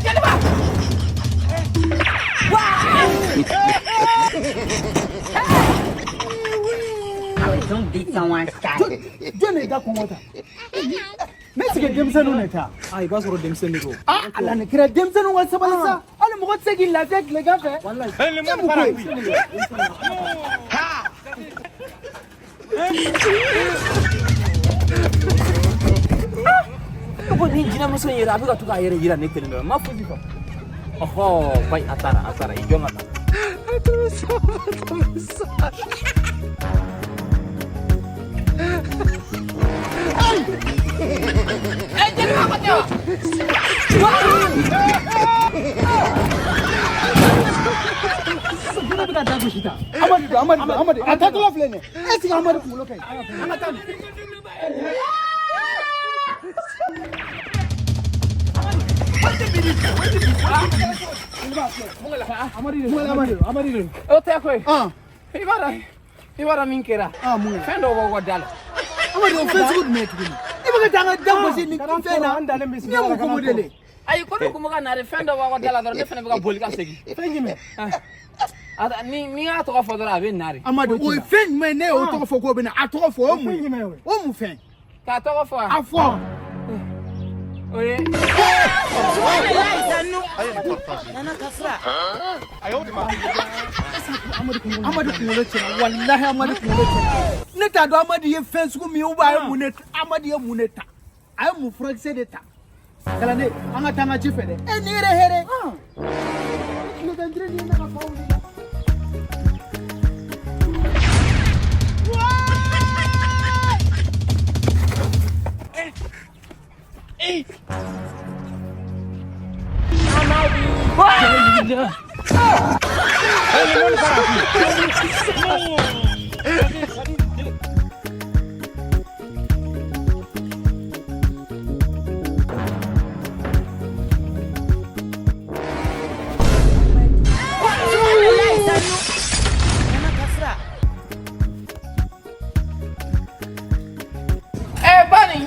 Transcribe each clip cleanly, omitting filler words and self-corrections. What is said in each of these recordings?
Jeliba. Don't beat someone's child. Jɔn de da kɔngɔ ta? Ne sigi denmisɛnninw de ta. Ah, i b'a sɔrɔ denmisɛnnin de don. Ah, ala ni kira, denmisɛnninw ka sabali sa. Hali mɔgɔ tɛ se k'i lafiya tilegan fɛ. Walayi. E mun ko ye? Ne ko nin jinɛmuso in yɛrɛ, a bɛ ka to k'a yɛrɛ yira ne kelen dɔrɔn, n ma fosi fɔ. Ɔhɔ, bayi, a taara, a taara, i jɔ n ka taa. Ɛ, jeliba ko tɛ wa? Ne bɛ ka da gosi tan. Amadu don, Amadu don, Amadu. A taatɔla filɛ nin ye. Est ce que Amadu kunkolo ka ɲi? An ka taa nin. Amadu de don, Amadu de don, Amadu de don. O tɛ koyi. Ah, I b'a dɔn min kɛra. Ah, mun kɛra? Fɛn dɔw b'aw ka da la. Amadu, o fɛn sugu jumɛn tuguni? I bɛ ka taa an ka da gosi nin fɛn na. An dalen bɛ Nin ye mun ko modèle ye? Ayi, ko ne kun bɛ ka na de, fɛn dɔ b'aw ka da la dɔrɔn, ne fana bɛ ka boli ka segin. Fɛn jumɛn? Ni y'a tɔgɔ fɔ dɔrɔn, a bɛ na de. Amadu, o ye fɛn jumɛn ye? Ne y'o tɔgɔ fɔ k'o bɛ na. A tɔgɔ fɔ, o ye mun Fɛn ye? jumɛn ye o ye? O mun fɛn? K'a tɔgɔ fɔ wa? A fɔ. O ye. Amadu kunkolo tiɲɛna, walahi Amadu kunkolo tiɲɛna. Ne t'a dɔn Amadu ye fɛn sugu min ye ou bien a ye mun de ta. Amadu ye mun de ta? A ye mun furakisɛ de ta? Kalanden, an ka taa an ka ci fɛ dɛ. E nin yɛrɛ hɛrɛ. Tile tan ni duuru de ye ne ka fa wuli la. Ɛ, Bani.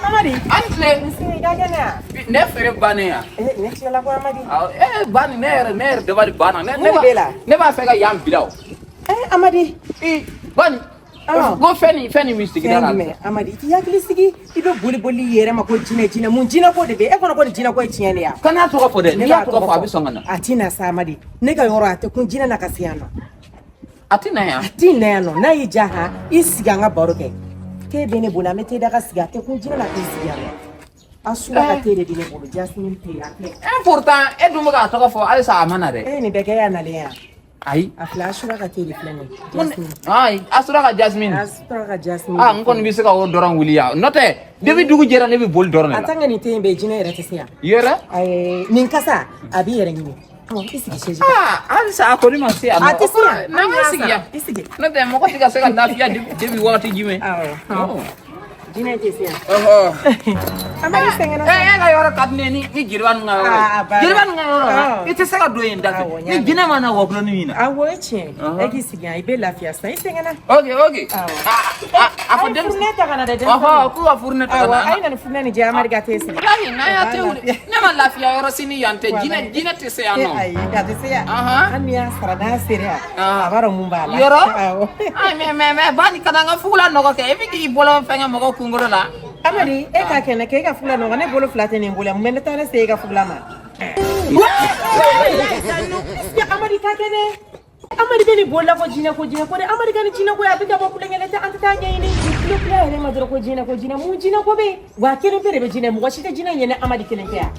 Amadi. An tile. Nse, i ka kɛnɛ wa? Ne feere bannen yan. Ne tilala ko Amadi. Awɔ, Bani, ne yɛrɛ dabali banna. Ne Mun de b'e la? Ne b'a fɛ ka yan bila o. Amadi. Bani. Ah. Ko fɛn nin bɛ sigida Fɛn la. jumɛn Amadi? I t'i hakili sigi, i bɛ boli boli i yɛrɛ ma ko jinɛ jinɛ. Mun jinɛ ko de bɛ e kɔnɔ ko nin jinɛ ko ye tiɲɛ de ya? Kan'a tɔgɔ fɔ dɛ. Ne N'i y'a b'a tɔgɔ fɔ, a bɛ sɔn ka na. A ti na sa Amadi. Ne ka yɔrɔ, a tɛ kun jinɛ na ka se yan nɔ. A tɛ na yan. A ti na yan nɔ. N'a y'i diya han, i sigi an ka baro kɛ. Te bɛ ne bolo, an bɛ te daga sigi, a tɛ kun jinɛ na k'i sigi yan nɔ. Asura ka te de bɛ ne bolo, Jasmine te, a filɛ. E pourtant e dun bɛ k'a tɔgɔ fɔ halisa, a ma na dɛ. E ye nin bɛɛ kɛ, e y'a nalen yan. Ayi. A filɛ, Asura ka te de filɛ nin ye. Jasmine. Ayi, Asura ka Jasmine. Asura ka Jasmine. Ah, n kɔni bɛ se ka o dɔrɔn wuli yan. N'o tɛ, depuis dugu jɛra, ne bɛ boli dɔrɔn de A la. tant que nin te in bɛ yen, jinɛ yɛrɛ tɛ se yan. Yɛrɛ? Nin kasa, a b'i yɛrɛ ɲini. Ɔ, i sigi chaise kan. Ah, halisa a kɔni ma se yan nɔ. A tɛ se yan. N'an ka sigi yan. I sigi. N'o tɛ, mɔgɔ tɛ ka se ka lafiya depuis wagati jumɛn. Awɔ. Jinɛ tɛ se yan. Ɔhɔ. Amadi sɛgɛnna. E ka yɔrɔ ka di ne ye ni jeliba ninnu ka yɔrɔ Ah, ye. baara. Jeliba ninnu ka yɔrɔ la, Ah. i tɛ se ka don yen da fɛ. Awɔ, n Ni y'a mɛn. jinɛ ma na wɔkulɔnin min na. Awɔ, o ye tiɲɛ ye. E k'i sigi yan, i bɛ lafiya sisan. I sɛgɛnna. Ok. Awɔ. Ah, a fɔ A ye denmisɛn. fourneau ta ka na dɛ, Ɔhɔ, denmisɛnninw. k'u ka fourneau ta ka Awɔ, na. a ye na ni fourneau nin jɛ, Amadi ka te sigi. Walahi, n'an y'a te wuli, ne ma lafiya yɔrɔ si ni yan tɛ. Jinɛ jinɛ tɛ se yan nɔ. Ayi, a tɛ se yan. Ahan. Hali n'i y'a sara, n'a sera yan, Ah. a b'a dɔn mun b'a la. Yɔrɔ? Awɔ. Ay, mais Bani, kana n ka fugula nɔgɔ kɛ. E bɛ k'i bolo fɛngɛ mɔgɔw kunkolo la. Amadi, e k'a kɛ ne k'e ka fugula nɔgɔ, ne bolo fila tɛ nin bolo yan. Mun bɛ ne taa ne se e ka fugula ma? Amadi k'a kɛ dɛ. Amadi bɛ nin boli la ko jinɛ ko jinɛ ko dɛ. Amadi ka nin jinɛ ko ye, a bɛ ka bɔ kulonkɛ la tɛ, an tɛ taa ɲɛɲini. Kulo kula yɛrɛ ma dɔrɔn ko jinɛ ko jinɛ. Mun jinɛ ko bɛ yen? Wa kelen pe de bɛ jinɛ, mɔgɔ si tɛ jinɛ ɲɛ ni Amadi kelen tɛ yan.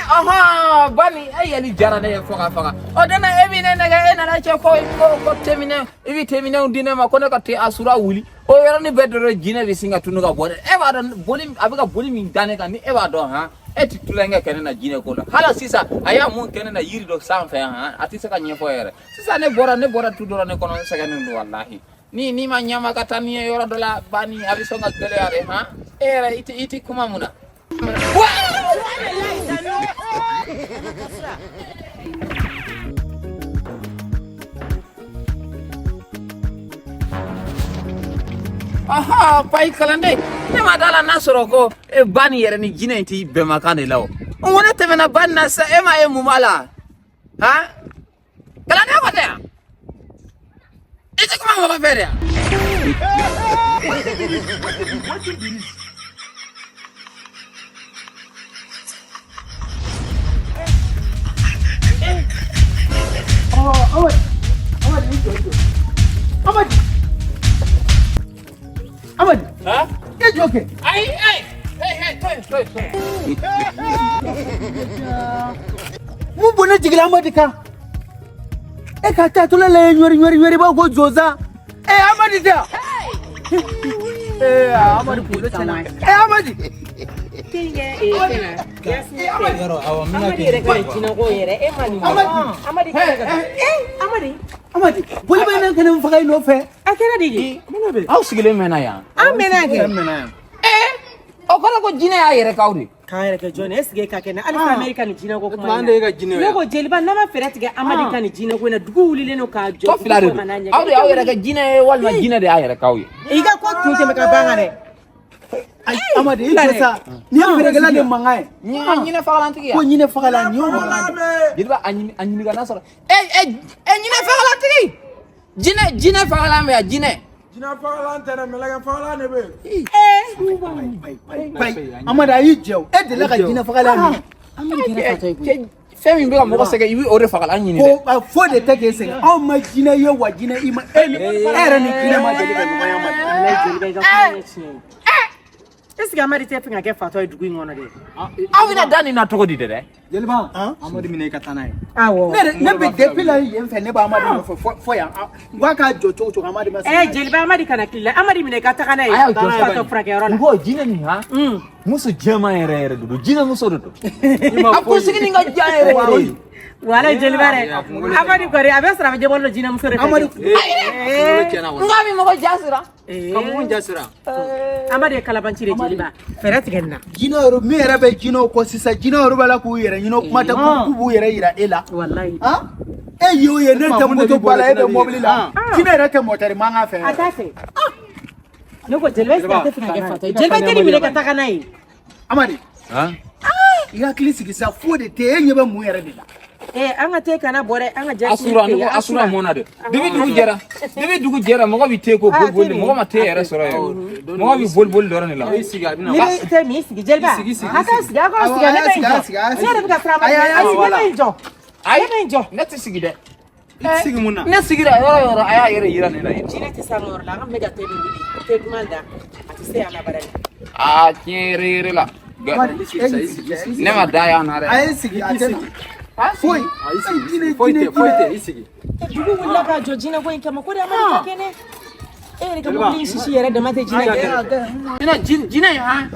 Ɔhɔn, bani e yɛli diyara ne ye fo ka faga. O donna e bɛ ne nɛgɛ, e nana cɛ ko teminɛ, i bɛ teminɛw di ne ma ko ne ka te asura wuli. O yɔrɔnin bɛɛ dɔrɔn jinɛ bɛ sin ka tunu ka bɔ dɛ. E b'a dɔn boli a bɛ ka boli min da ne kan, ni e b'a dɔn han, e tɛ tulonkɛ kɛ ne na jinɛ ko la. Hali sisan a y'a mun kɛ ne na yiri dɔ sanfɛ han, a tɛ se ka ɲɛfɔ yɛrɛ. Sisan ne bɔra tu dɔrɔn ne kɔnɔ, n sɛgɛnnen don walahi. Ni ma ɲama ka taa ni ye yɔrɔ dɔ la, bani a bɛ sɔn ka gɛlɛya dɛ han. E yɛrɛ i tɛ kuma mun na? Wa! Aha, payi kalanden, ne ma da la n'a sɔrɔ ko e ba ni yɛrɛ ni jinɛ in t'i bɛnbakan de la o. N ko ne tɛmɛna ba nin na sisan, e ma ye mun b'a la? Han? Kalanden ko tɛ yan? I tɛ kuma mɔgɔ fɛ de yan? Amadi, Amadi, i jɔ, i jɔ. Amadi, Amadi, Han? e jɔ kɛ. Ayi, ayi, hey, hey, to yen, to yen, to yen. Mun bɔnɛ jigila Amadi kan? E ka taatɔla la ye ɲɔri ɲɔri ɲɔri, i b'a fɔ ko zonzan. E Amadi tɛ yan? Ee, Amadi kunkolo tiɲɛna. E Amadi. Amadi yɛrɛ ka nin jinɛko yɛrɛ, e ma nin. Amadi Amadi. Amadi, boli bɛ ne kana n faga i nɔfɛ. A kɛra de ye. Aw sigilen mɛnna yan. An mɛnna kɛ. Ee, o kɔrɔ ko jinɛ y'a yɛrɛ k'aw de. K'an yɛrɛ kɛ jɔn ye? Est ce que ka kɛ na halisa Amerika nin jinɛko kuma An de ye ka jinɛ ye. Ne ko jeliba, n'an ma fɛɛrɛ tigɛ Amadi ka nin jinɛko in na, dugu wulilen don k'a jɔ. Ko fila de don. Aw de y'aw yɛrɛ kɛ jinɛ ye walima jinɛ de y'a yɛrɛ k'aw ye? I ka ko tun tɛmɛ ka ban kan dɛ. Ayi, Amadi, i jɔ sa. Nin ye feerekɛla de mankan ye. Ɲinɛ fagalantigi Ko ya. ɲinɛ fagala, nin y'o mankan de ye. Jeliba a ɲini a ɲininka n'a sɔrɔ e e e ɲinɛ fagalantigi. Jinɛ fagalan bɛ yan, jinɛ. Jinɛ fagalan tɛ dɛ, mɛlɛkɛ fagalan de bɛ yen. Payi, Amadi, a y'i jɛ o. E delila ka jinɛ fagala min? Cɛ, fɛn min bɛ ka mɔgɔ sɛgɛn, i bɛ o de fagalan ɲini dɛ. Ko a fo de tɛ k'e sɛgɛn. Anw ma jinɛ ye wa jinɛ i ma e ni e yɛrɛ ni jinɛ ma deli ka ɲɔgɔn ye, Amadi. Walayi jeliba, i ka kuma ye tiɲɛ ye. Est ce que Amadi tɛ fɛ ka kɛ fatɔ ye dugu in kɔnɔ dɛ? Aw bɛna da nin na cogo di dɛ dɛ? Jeliba, Amadu minɛ i ka taa n'a ye. Awɔ. Ne yɛrɛ ne bɛ depuis la yen fɛ, ne bɛ Amadi nɔfɛ fɔ yan. N ko a k'a jɔ cogo cogo, Amadi ma Ɛ jeliba, Amadi kana kili la. Amadi minɛ i ka taga n'a ye A y'aw jɔ. fatɔ furakɛyɔrɔ la. N ko jinɛ nin han, muso jɛman yɛrɛ yɛrɛ de don, jinɛ muso de don. A kunsigi nin ka jan yɛrɛ yɛrɛ ye. Walayi jeliba dɛ, Amadi kɔni a bɛ sɔrɔ a bɛ jɛbɔ dɔ jinɛmuso de fɛ. Amadi N k'a bɛ mɔgɔ jasira. Ka mun jasira? Amadi ye kalabanci de, jeliba, fɛɛrɛ tigɛ nin na. Jinɛ yɛrɛ min yɛrɛ bɛ jinɛw kɔ sisan, jinɛ yɛrɛ b'a la k'u yɛrɛ ɲini, o kuma tɛ k'u b'u yɛrɛ yira e la. Walayi. Han, e ye o ye, ne tɛ moto ba la, e bɛ mobili la, jinɛ yɛrɛ tɛ mɔtɛri mankan fɛ. A t'a fɛ. Ne ko jeliba, est ce que a tɛ fɛ ka kɛ fatɔ ye? Jeliba tɛ nin minɛ ka taga n'a ye. Amadi, Han? i hakili sigi sa, fo de tɛ e ɲɛ bɛ mun yɛrɛ de la? Ee, an ka te kana bɔ dɛ, an ka jɛ. Asura, ne ko asura mɔna dɛ. Depuis dugu jɛra, mɔgɔ bɛ te ko boli boli, mɔgɔ ma te yɛrɛ sɔrɔ yɛrɛ. Mɔgɔ bɛ boli boli dɔrɔn de la. I sigi, a bɛna. Ni bɛ te min, sigi jeliba. Sigi, sigi, A ka sigi, a ka sigi, ne bɛ n jɔ. Sigi, a sigi. Ne yɛrɛ bɛ ka siran Amadi ɲɛ. Ayi, ne bɛ n jɔ. Ne bɛ n jɔ. Ne tɛ sigi dɛ. I tɛ sigi mun na? Ne sigira yɔrɔ o yɔrɔ, a y'a yɛrɛ yira ne la yen. Jinɛ tɛ s'an ka yɔrɔ la, an ka bɛ ka te min wuli, te duman da, a tɛ se yan na bara dɛ. Aa, tiɲɛ yɛrɛ yɛrɛ la. Amadi, I sigi sa, i sigi, i sigi. Ne ma da yan na dɛ. A ye sigi, a tɛ na foyi. I sigi, foyi tɛ, foyi tɛ, i sigi. Dugu wulila k'a jɔ jinɛ ko in kama ko de Amadi ka kɛnɛ. E yɛrɛ ka mobili in sisi yɛrɛ dama tɛ jinɛ kɛ. Jinɛ jinɛ in han.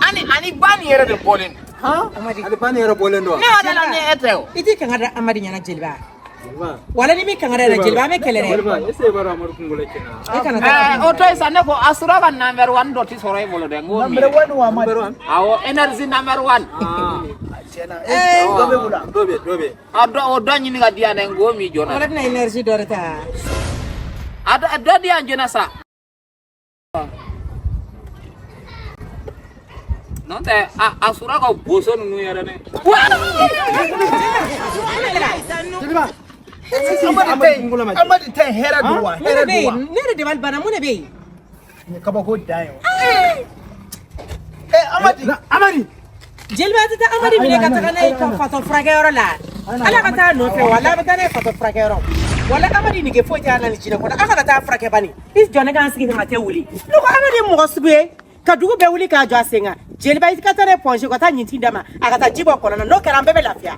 Ani ba nin yɛrɛ de bɔlen don. Amadi. Ale ba nin yɛrɛ bɔlen don wa? Ne ma da la ni e tɛ o. I t'i kanga da Amadi ɲɛna jeliba. Wala ni min kanga da jeliba, an bɛ kɛlɛ dɛ. Jeliba, est ce que i b'a dɔn Amadu kunkolo tiɲɛna? E kana taa. Ɛɛ, o to yen sa, ne ko asura ka number one dɔ ti sɔrɔ e bolo dɛ, n k'o min. Number one wa, Amadi? Awɔ, énergie number one. Tiɲɛna, e dɔ bɛ bolo. Dɔ bɛ, dɔ bɛ. A dɔ o dɔ ɲini ka di yan dɛ, n k'o min joona. Wala bɛna énergie dɔ de ta. A dɔ di yan joona sa. N'o tɛ a asura ka boso ninnu yɛrɛ dɛ. Jeliba, Amadi tɛ yen, Amadi tɛ yen, hɛrɛ don wa? Mun de Hɛrɛ bɛ don wa? yen? Ne yɛrɛ dabali banna, mun de bɛ yen? Nin ye kabako dan ye o. Amadi, Amadi. Jeliba tɛ taa Amadi minɛ ka taga n'a ye ka fatɔ furakɛyɔrɔ la. Ala ka taa nɔfɛ, wala a bɛ taa n'a ye fatɔ furakɛyɔrɔ. Wala Amadi nege foyi tɛ a la ni jinɛ kɔnɔ. A kana taa furakɛ bani. I jɔ ne k'an sigi ka tɛ wuli. Ne ko Amadi ye mɔgɔ sugu ye ka dugu bɛɛ wuli k'a jɔ a sen kan. Jeliba, i ka taa ne pɔnze ka taa ɲintin d'a ma, a ka taa ji bɔ kɔlɔn na. N'o kɛra, an bɛɛ bɛ lafiya.